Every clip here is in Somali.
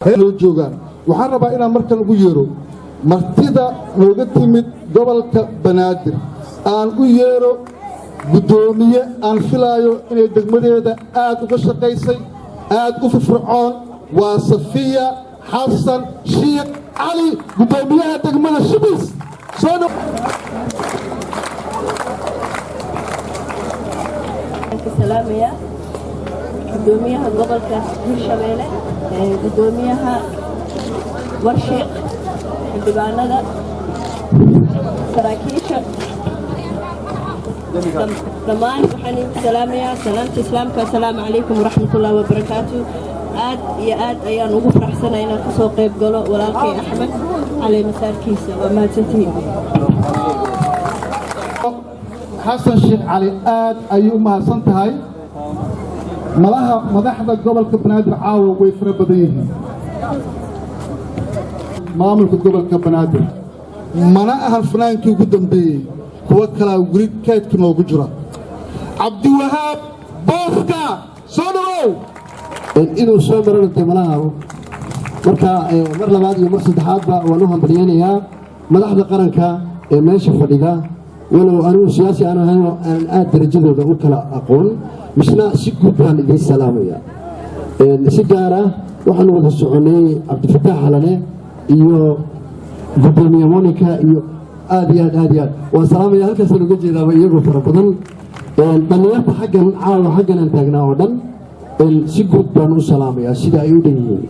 Loo joogaan. Waxaan rabaa inaan markan ugu yeero martida nooga timid gobolka Banaadir. Aan u yeero guddoomiye aan filaayo inay degmadeeda aad uga shaqaysay, aad u firfircoon. Waa Safiya Xasan Shiikh Cali, guddoomiyaha degmada Shibis. Soo dhow. Ka salaamaya gudoomiyaha gobolka Hirshabeelle, gudoomiyaha Warshiiq, xildhibaanada, saraakiisha dhammaan. Waxaan idinku salaamayaa salaamta Islaamka: asalaamu calaykum waraxmatullaahi wabarakaatu. Aad iyo aad ayaan ugu faraxsanay inaan kasoo qayb galo walaalkay Axmed caleemasaarkiisa. Waa mahadsantihiin. Xasan Sheekh Cali, aad ayay u mahadsan tahay. Malaha madaxda gobolka Banaadir caawa way fara badan yihiin. Maamulka gobolka Banaadir mana ahan fanaankii ugu dambeeyey, kuwo kalaa weli kaydka noogu jira. Cabdiwahaab Booska, soo dhawow. Inuu soo marana dee malaha. Marka mar labaad iyo mar saddexaadba waan u hambalyeynayaa madaxda qaranka ee meesha fadhida, walow anigu siyaasi aan ahayn oo aan aad darajadooda u kala aqoon, misna si guud baan idiin salaamaya. Si gaara waxaanu wada soconnay Cabdifataax Xalane iyo gudoomiye Monica iyo aad iyo aad, aad iyo aad waan salaamaya. Halkaasaan uga jeedaaba iyagoo fara badan. Dhallinyarta xaggan caawa xaggan aan taagnaa oo dhan si guud baan u salaamayaa sida ay u dhan yihiin.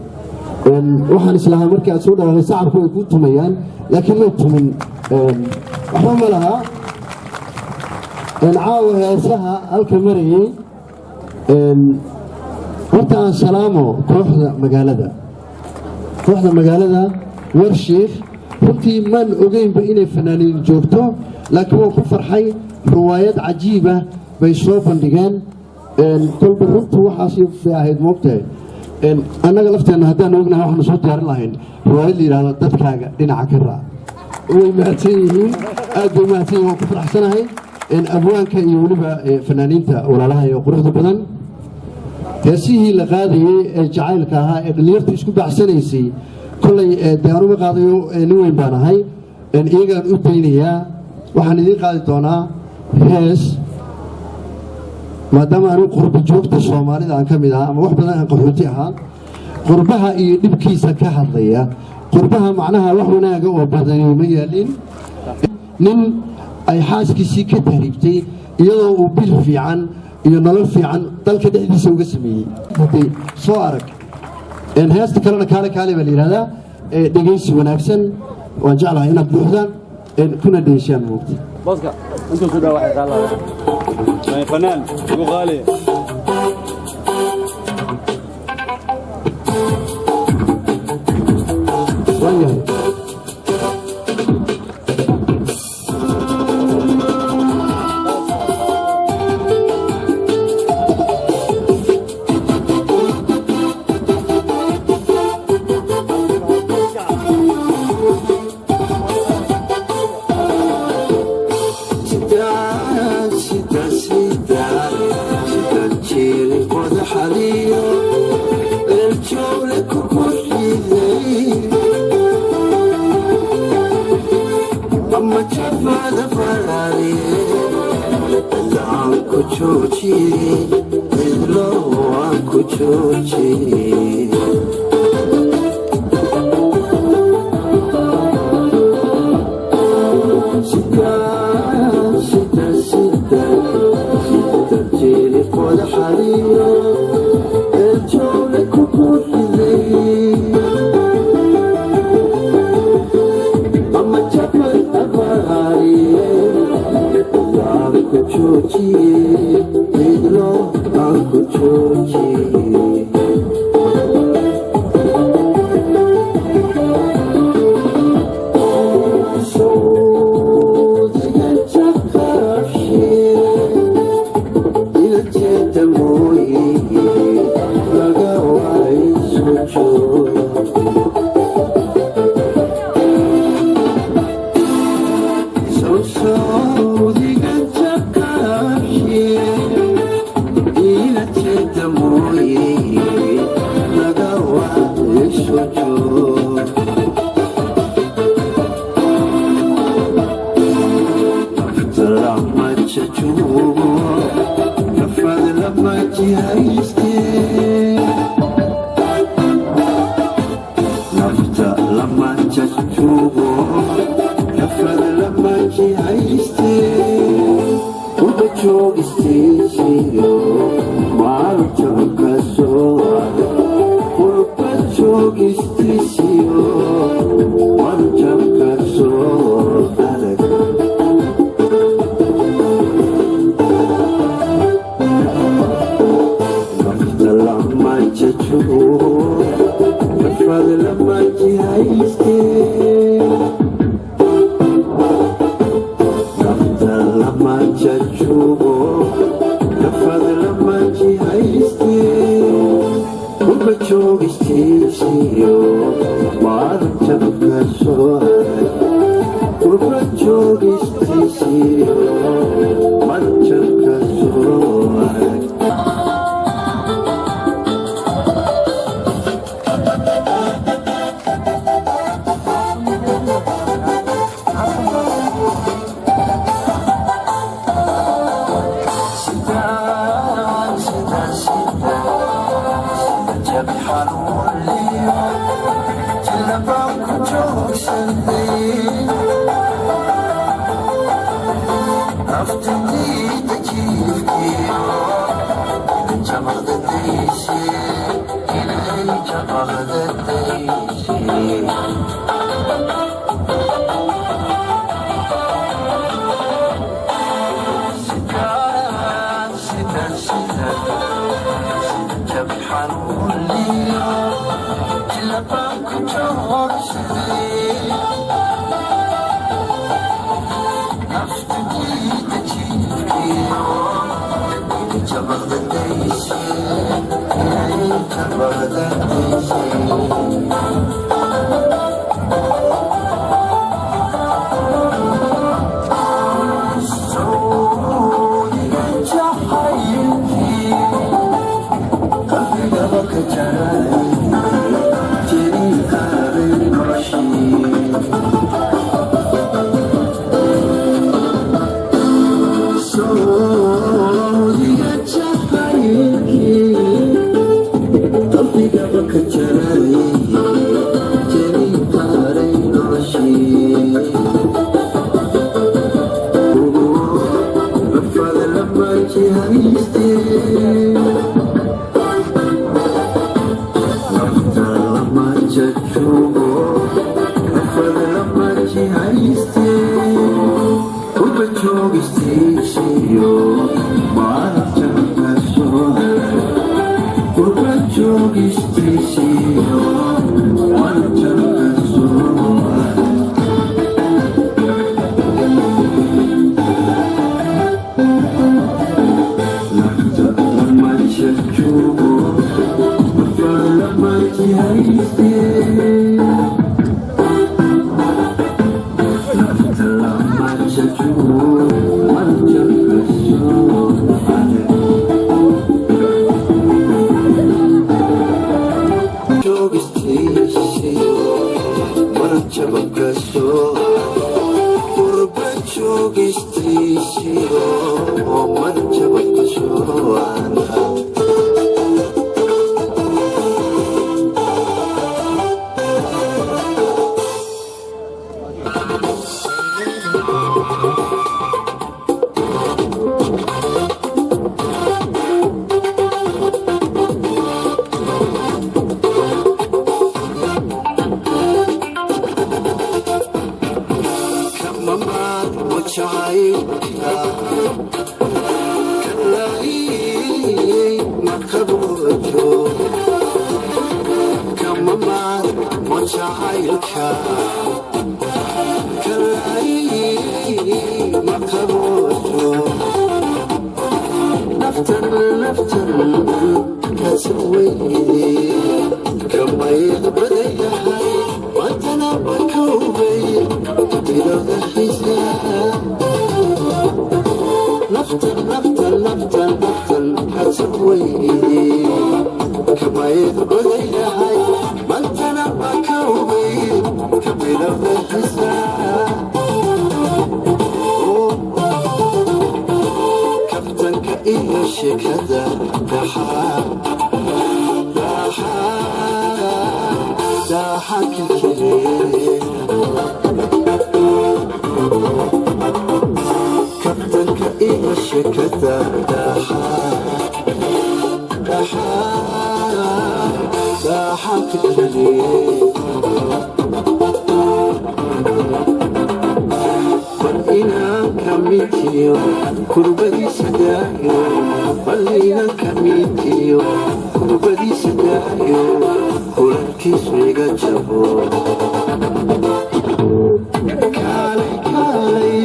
Waxaan islahaa markii aad soo dhawaaqay sacabku way kuu tumayaan, laakiin may tumin. Waxba ma laha. Caawa heesaha halka marayay, horta aan salaamo kooxda magaalada, kooxda magaalada Warshiikh. Runtii maan ogeynba inay fanaaniin joogto, laakiin waan ku farxay. Riwaayad cajiiba bay soo bandhigeen. Kolba runtu waxaas bay ahayd, moogtahay. Annaga lafteenna haddaan ognahay waxaanu soo diyaarin lahayn riwaayad la yidhahdo "Dadkaaga dhinaca ka raac". Way mahadsan yihiin, aad bay mahadsan yihin. Waan ku faraxsanahay abwaanka iyo weliba fanaaniinta walaalaha ee quruxda badan. Heesihii la qaadayey ee jacaylka ahaa ee dhallinyartu isku bacsanaysay, kollay dee anuma qaadayo, nin weyn baan ahay, iyagaan u daynayaa. Waxaan idiin qaadi doonaa hees, maadaama anigu qurba joogta Soomaalida aan ka mid ahaa ama wax badan aan qaxooti ahaa, qurbaha iyo dhibkiisa ka hadlaya. Qurbaha macnaha wax wanaaga oo badani ma yaalin. Nin ay xaaskiisii ka tahriibtay iyadoo uu bil fiican iyo nolol fiican dalka dhexdiisa uga sameeyey. Soo arag heesta kalena, "Kaale Kaale" baa la yidhahdaa. Dhegaysi wanaagsan. Waan jeclahay inaad buuxdaan kuna dheeshaan, moogta. Booska intuu ku dhawaxay qaalada fanaan ugu qaali. Waayahay. Dhaxaa kilkile. Kabtanka iyo shekada dhaxaa dhaxaa dhaxaa kilkile. Bal inaan kamitiyo kurbadiisa daayo, bal inaan kamitiyo kurbadiisa daayo, kulankiisu iga jabo. Kaalay, kaalay,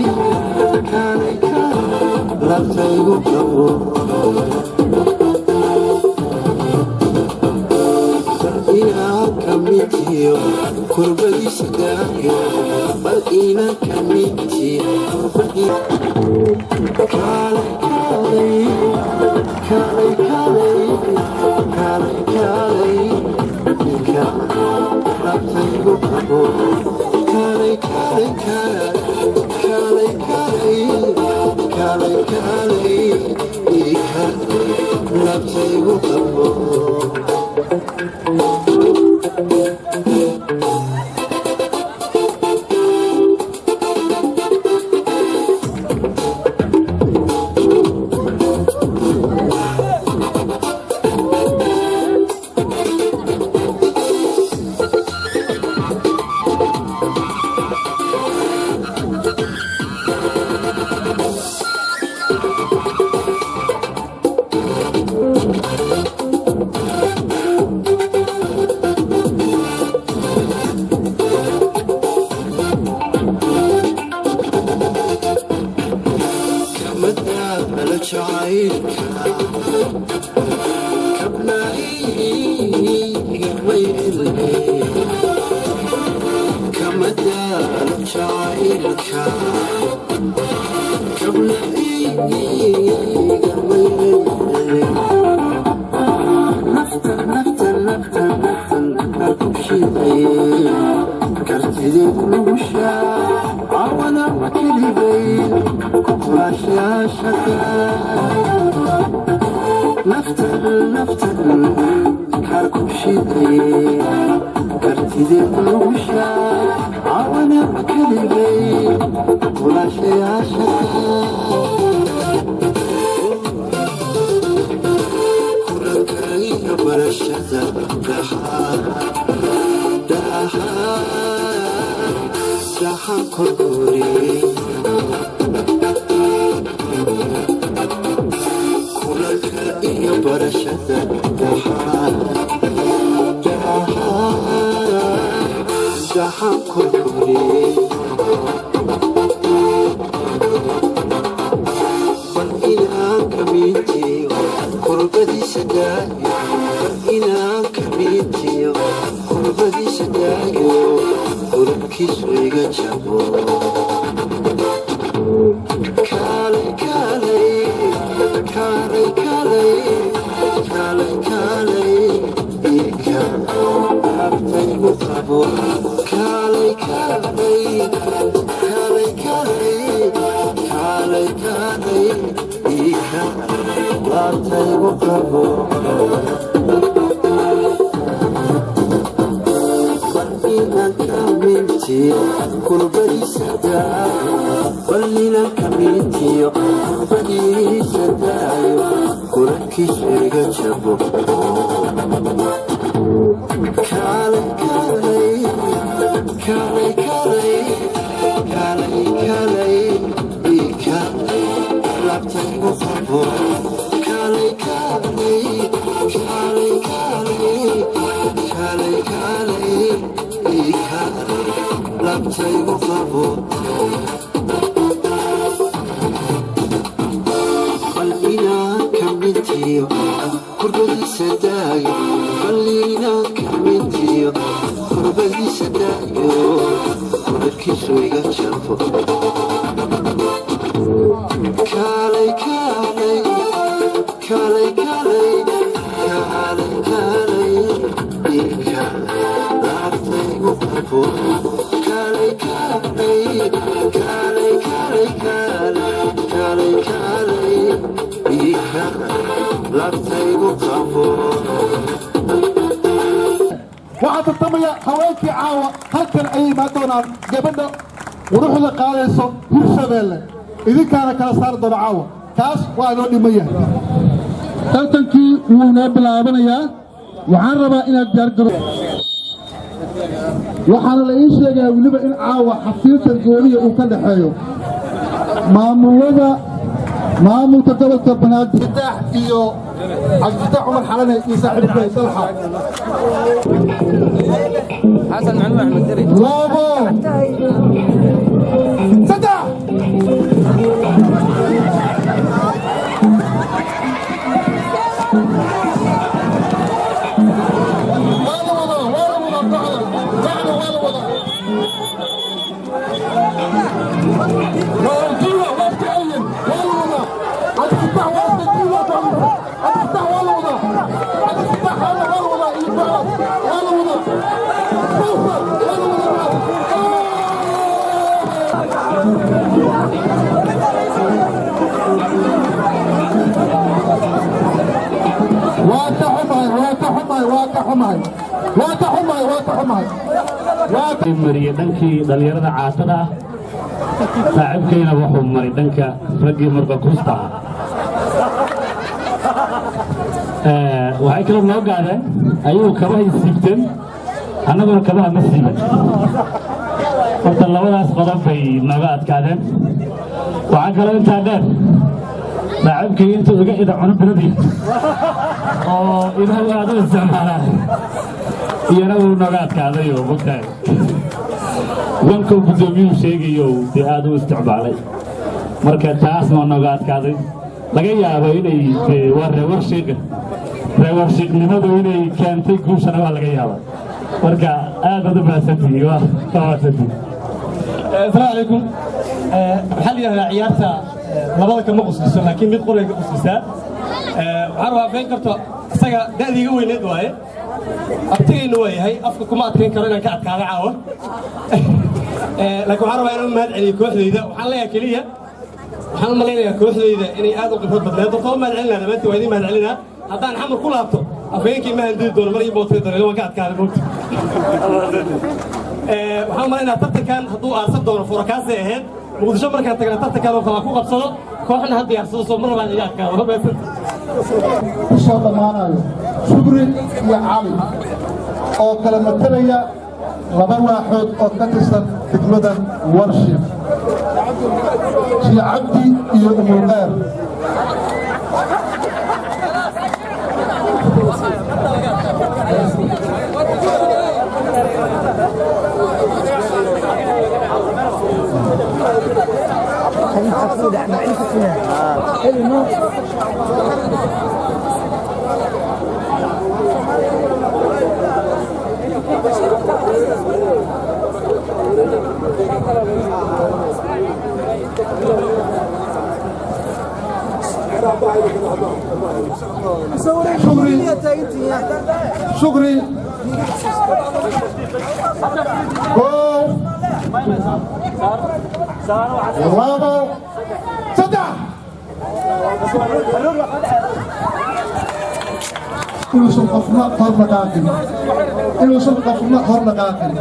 kaalay, kaalay, laabtaygu qabo. Bal inaan kamitiyo kurbadiisa daayo, bal inaan kamitiyo kurbadiisa. Kaalay, kaalay, kaalay, kaalay, kaalay, kaalay, kaalay, laabtaygu qabo. Kaalay, kaalay, kaalay, kaalay, kaalay, kaalay, kaalay, kaalay, laabtaygu qabo. Kamadaabala jacaylka kabnaigamayne, kamadaabala jacaylka kabnaigamayne. Naftan, naftan, naftan, naftan karkushiday, kartideed nugusha cawana wakelibay kukulaashaashaka. Naftan, naftan karkushiday, kartideed nugusha cawana wakelibay kukulaashaashaka. Kulanka iyo barashada dhaxaa dhaxaa dhaxaan korgoorey. Kulanka iyo barashada dhaxaa dhaxaa dhaxaan korgoorey. Bal inaan kamitiyo kurbadiisa daayo, bal inaan kamitiyo kurbadiisa daayo, kulankiisu iga jabo. Kaalay, kaalay, kaalay, kaalay, kaalay, kaalay, laabtaygu qabo. Kaalay, kaalay, kaalay, kaalay, kaalay, kaalay, laabtaygu qabo. Bal inaan kamitiyo kurbadiisa daayo, bal inaan kamitiyo kurbadiisa daayo, kulankiisu iga jabo. Kaalay, kaalay, kaalay, kaalay, kaalay, kaalay, kaalay, laabtaygu qabo. Kaalay, kaalay, kaalay, kaalay, kaalay, kaalay, kaalay, laabtaygu qabo. Bal inaan kamitiyo kurbadiisa daayo, bal inaan kamitiyo kurbadiisa daayo, kulankiisu iga jabo. Kaalay, kaalay, kaalay, kaalay, kaalay, kaalay, kaalay, laabtaygu qabo. Kaalay, kaalay, kaalay, kaalay, kaalay, kaalay, kaalay, kaalay, laabtaygu qabo. Waxaan Tartamaya haweenkii caawa halkan ayay imaan doonaan. Gabadha quruxda qaadayso Hirshabeelle idinkaana kala saari doona caawa. Taas waa inoo dhiman yahay. Tartankii wuu inoo bilaabanayaa. Waxaan rabaa inaad diyaargaro. Waxaana la ii sheegayaa weliba in caawa xafiiltan gooniya uu ka dhexeeyo maamulada, maamulka gobolka Banaadir Fataax iyo Cabdifataax Cumar Xalane iyo saaxiibkay Dalxa. Xasan Macluum Axmed Dere. Labo, saddex. Waa la wadaa, waa la wadaa kooxda, kooxda waa la wadaa. Waa waa iska celiyeen, waa la wadaa. Cabdifataax waa iska jiidaa kooxdiisa. Cabdifataax waa la wadaa. Cabdifataax waa la wadaa iyo kooxdaas waa la wadaa. Sawsa waa la wadaa. Waa ka xumahay, waa ka xumahay, waa ka xumahay, waa ka xumahay, waa ka xumahay, waa ka mariyay dhankii dhallinyarada caatada ah, saaxiibkayna wuxuu maray dhanka raggii murqakuusta ah. Waxay kaloo noo gaadeen ayagu kabahay siibteen, annaguna kabaha ma siiban. Horta labadaas qodob bay nooga adkaadeen. Waxaa kaloo intaa dheer, saaxiibkay intuu iga ida cuno biladii oo idahu aad u isticmaalaa, iyana wuu nooga adkaaday oo mogtahay wankow guddoomiyuhu sheegayo dee aad u isticmaalay. Marka taasna waa nooga adkaaday. Laga yaabo inay dee waa reewarshiiqa, reewarshiiqnimadu inay keentay guushana waa laga yaaba. Marka aad baad u mahadsantihiin, waa mahadsantihiin. Asalaamu calaykum. Waxaa la yidhahdaa ciyaarta labada kama qusliso, laakiin mid qoray ka quslisaa. Waxaan rabaa been karto isaga da'diiga weyneed waaye, abtigayna waa yahay, afka kuma adkayn karo inaan ka adkaado caawa, laakiin waxaan rabaa inaan u mahad celiyo kooxdayda. Waxaan leeyahay keliya, waxaan u malaynayaa kooxdayda inay aad u khibrad badneed. Horta waa mahad celinaa dhammaantiin, waa idiin mahad celinaa. Haddaan Xamar ku laabto, afhayeenkii ma handidi doono, mar ii bootay doono, waan ka adkaaday moogta. Waxaan u malaynayaa tartankan hadduu aarsan doono furakaasay ahayd Muqdisho. Markaan tagna tartankan oo kale ku qabsado, kooxna ha diyaarsado, soo mar labaad iga adkaado. Waa mahadsantahay. Ku soo dhammaanayo Shugri iyo Cali oo kala matalaya laba waaxood oo ka tirsan degmada Warshiiq, Shii Cabdi iyo Umulqeer. Shugri, Shugri, kow, labo, saddex. Inuusan qofna hor dhaqaaqin, inuusan qofna hor dhaqaaqin,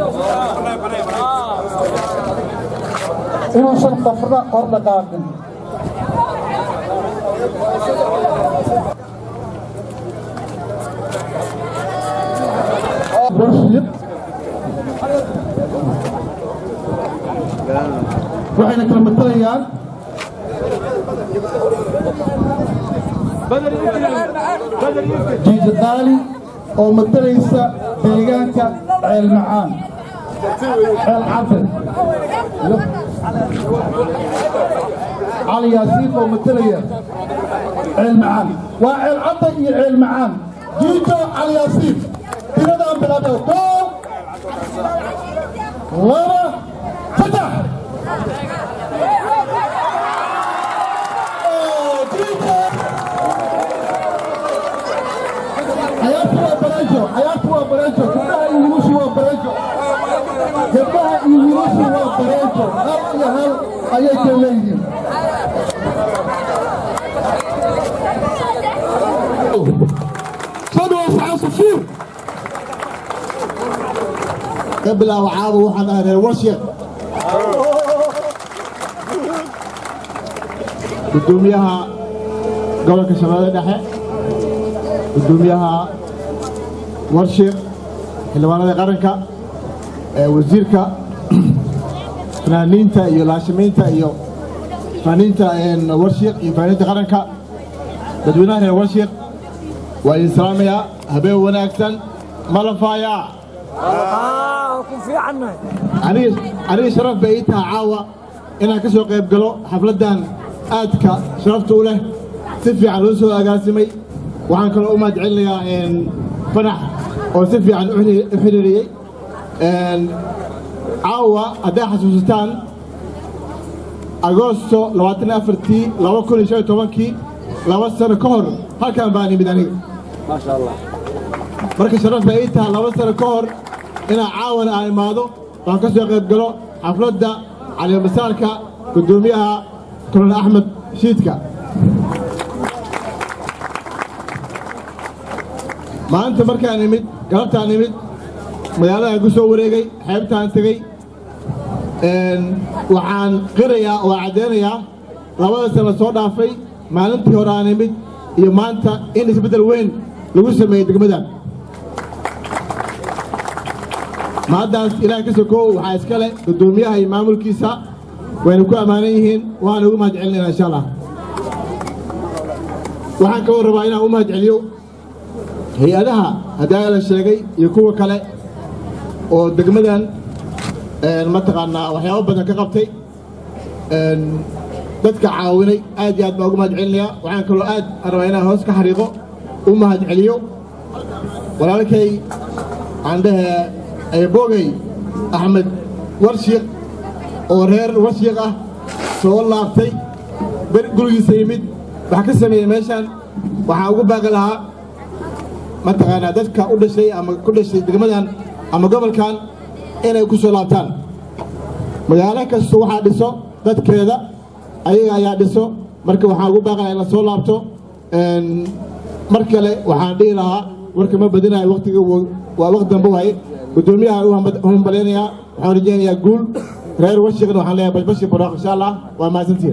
inuusan qofna hor dhaqaaqin. Warshiiq waxayna kala matalayaan Jiija Qaali oo matalaysa deegaanka Ceel Macaan, Ceel Cadde, Cali Yaasiin oo matalaya Ceel Macaan. Waa Ceel Cadde iyo Ceel Macaan. Jiijo, Cali Yaasiin, tiradaan bilaabay: kow, laba, saddex. Jiijo, cayaartu waa bareejo, cayaartu waa bareejo. Gabdhaha iyo wiilashu waa bareejo, gabdhaha iyo wiilashu waa bareejo, 1-1 ayay kala leeyihiin. Soo dhawow, saxan safiir. Ka bilaabo caawa waxaan ahay reer Warshiiq. Gudoomiyaha gobolka Shabeellada Dhexe, gudoomiyaha Warshiiq, xildhibaanada qaranka, wasiirka, fanaaniinta iyo laashimiinta iyo fanaaniinta Warshiiq iyo fanaaniinta qaranka, dadweynaha reer Warshiiq, waa idin salaamayaa. Habeen wanaagsan. Malafaya, aniga sharaf bay ii tahay caawa inaan ka soo qayb galo xafladdan aadka sharafta u leh, si fiican loo soo agaasimay. Waxaan kaloo u mahad celinayaa Fanax oo si fiican u xiriiriyey caawa. Hadday xasuusataan, Agoosto 24-tii 2015-kii, 2 sano ka hor, halkan baan imid aniga. Maasha Allah. Marka sharaf bay ii tahay 2 sano ka hor inaan caawana aan imaado oon ka soo qayb galo xafladda caleemasaarka guddoomiyaha Kolonel Axmed Shiidka. Maanta markaan imid, galabtaan imid, magaaladaan ku soo wareegay, xeebtaan tegey, waxaan qirayaa oo caddaynayaa labada sano soo dhaafay, maalintii hore aan imid iyo maanta, in isbeddel weyn lagu sameeyey degmadan. Maaddaas Ilaah ka sokow waxaa iska leh guddoomiyaha iyo maamulkiisa. Wayna ku ammaanan yihiin, waana ugu mahad celinayna insha Allah. Waxaan kaloo rabaa inaan u mahad celiyo hay-adaha haddaa la sheegay iyo kuwa kale oo degmadan mataqaanaa waxyaabo badan ka qabtay, dadka caawinay. Aad iyo aad baan ugu mahad celinayaa. Waxaan kaloo aad aan rabaa inaan hoos ka xariiqo, u mahad celiyo walaalkay aan dhehe Eeboogay Axmed Warshiiq oo reer Warshiiq ah, soo laabtay, gurigiisa yimid, wax ka sameeyey meeshaan. Waxaan ugu baaqi lahaa mataqaanaa dadka u dhashay ama ku dhashay degmadan ama gobolkan inay ku soo laabtaan. Magaalo kasta waxaa dhiso dadkeeda, ayaga ayaa dhiso. Marka waxaan ugu baaqayaa in la soo laabto. Mar kale waxaan dhihi lahaa, warka ma badinayo, waqtiga waa waqti dambe waaye. Guddoomiyaha u hambalyaynayaa, waxaan rajaynayaa guul. Reer Warshiiqna waxaan leeyahay bashbashi barwaaq insha Allah. Waa mahadsantihiin.